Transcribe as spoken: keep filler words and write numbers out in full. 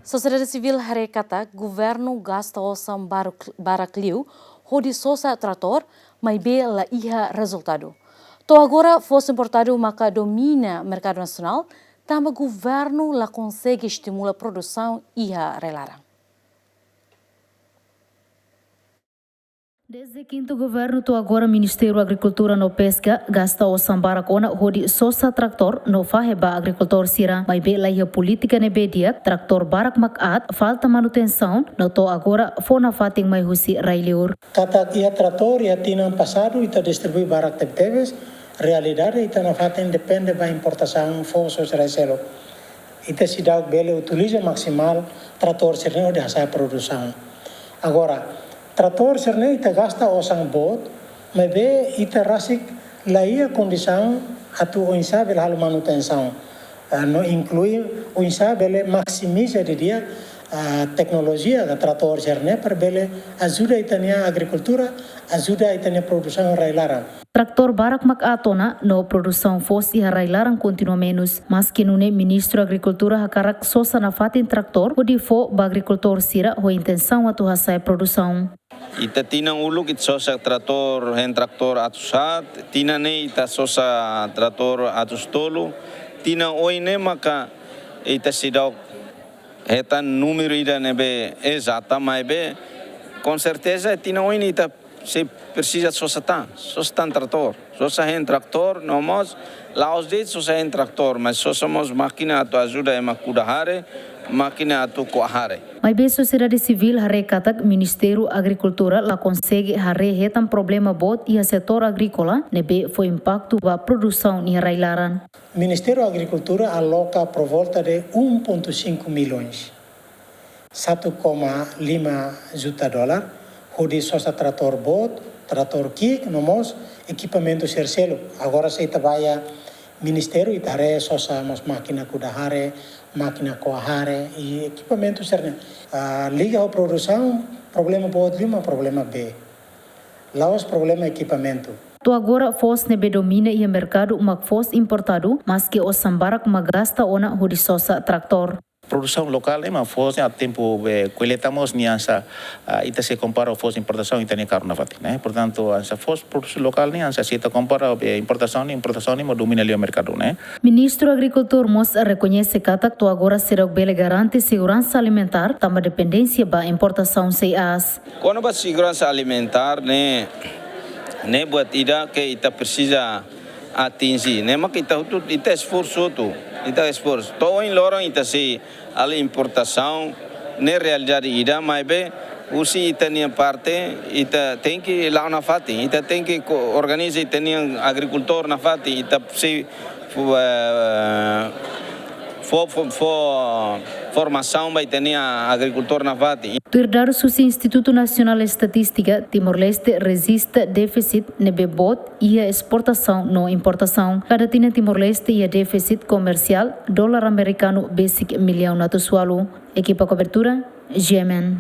Sosiedade sivíl haree katak governu gasta osan barak, barak liu hodi sosa tratór, maibé la iha rezultadu. To'o agora, foos importadu maka domina merkadu nasionál, tanba governu la konsege estimula produsaun iha rai-laran. Desde kintu governu to'o agora, Ministériu Agrikultura no Peska gasta osan barak ona hodi sosa tratór no fahe ba agrikultór sira. Maibé la iha polítika ne'ebé di'ak, tratór barak mak aat, falta manutensaun, no to'o agora fó nafatin mai husi rai-liur. Katak iha tratór iha tinan pasadu ita distribui barak tebetebes, realidade ita nafatin depende ba importasaun foos hosi rai seluk. Ita seidauk bele utiliza maksimál tratór sira-ne'e hodi hasa'e produsaun. Agora, tratór sira-ne'e ita gasta osan boot, maibé ita rasik la iha kondisaun atu oinsá bele halo manutensaun. Ah, no inklui oinsá bele maksimiza didi'ak, ah, teknolojia ka tratór sira-ne'e para bele ajuda ita-nia agrikultura, ajuda ita-nia produsaun rai-laran. Tratór barak mak aat ona no produsaun foos iha rai-laran kontinua menus. Maski nune'e, Ministru Agrikultura hakarak sosa nafatin tratór hodi fó ba agrikultór sira ho intensaun atu hasa'e produsaun. Ita tinan uluk ita sosa tratór, hand tratór atus haat, tinan ne'e ita sosa tratór atus tolu, tinan oin ne'e maka ita seidauk hetan númeru ida ne'ebé ezata, maibé, com certeza, tinan oin ita sei presiza sosa tan, sosa tan tratór, sosa hand tratór, no mós, la'ós de'it sosa hand tratór, mas sosa mós mákina atu ajuda ema kuda hare, mákina atu ko'a hare. Maibé sosiedade sivíl haree katak Ministériu Agrikultura la konsege haree hetan problema boot iha setór agríkola, ne'ebé fó impaktu ba produsaun iha rai-laran. Ministériu Agrikultura aloka por volta de um ponto cinco milhões, satu koma lima juta dolar, hodi sosa tratór boot, tratór ki'ik, no mós ekipamentu sira seluk. Agora, se ita bá iha ministériu, ita haree sosa mós mákina kuda hare, mákina ko'a hare, i ekipamentu sira-ne'e. Ah, liga ho produsaun, problema boot liu mak problema bee. La'ós problema ekipamentu. To'o agora, foos ne'ebé domina iha merkadu mak foos importadu, maski osan barak mak gasta ona hodi sosa tratór. Produsaun lokál ne'e mak foos ne'e iha tempu, eh, kolleita mós nia hanesan, ah, ita sei kompara ho foos importasaun, ita-nia karu nafatin, ne'e. Portantu, hanesan foos produsaun lokál ne'e hanesan se ita kompara ho, eh, importasaun ne'e, importasaun ne'e mak domina liu merkadu, ne'e. Ministru Agrikultura mós rekoñese katak to'o agora seidauk bele garante seguransa alimentár, tanba dependénsia ba importasaun sei aas. Kona-ba seguransa alimentár ne'e, ne'e buat ida ke ita presiza atinji. Ne'e mak ita hotu, ita esforsu hotu, ita esforsu. To'o ohin loron ita sei halo importasaun, ne'e realidade ida, maibé husi ita-nia parte, ita tenke la'o nafatin, ita tenke ko-, organiza ita-nia agrikultór nafatin, ita sei fó, eh, fó, fó, fó formasaun ba ita-nia agrikultór nafatin. Tuir dadus husi Institutu Nasionál Estatístika, Timor-Leste rejista défisit ne'ebé boot iha esportasaun no importasaun. Kada tinan Timor-Leste iha défisit komersiál dolar amerikanu besik millaun atus ualu. Ekipa kobertura, G M N.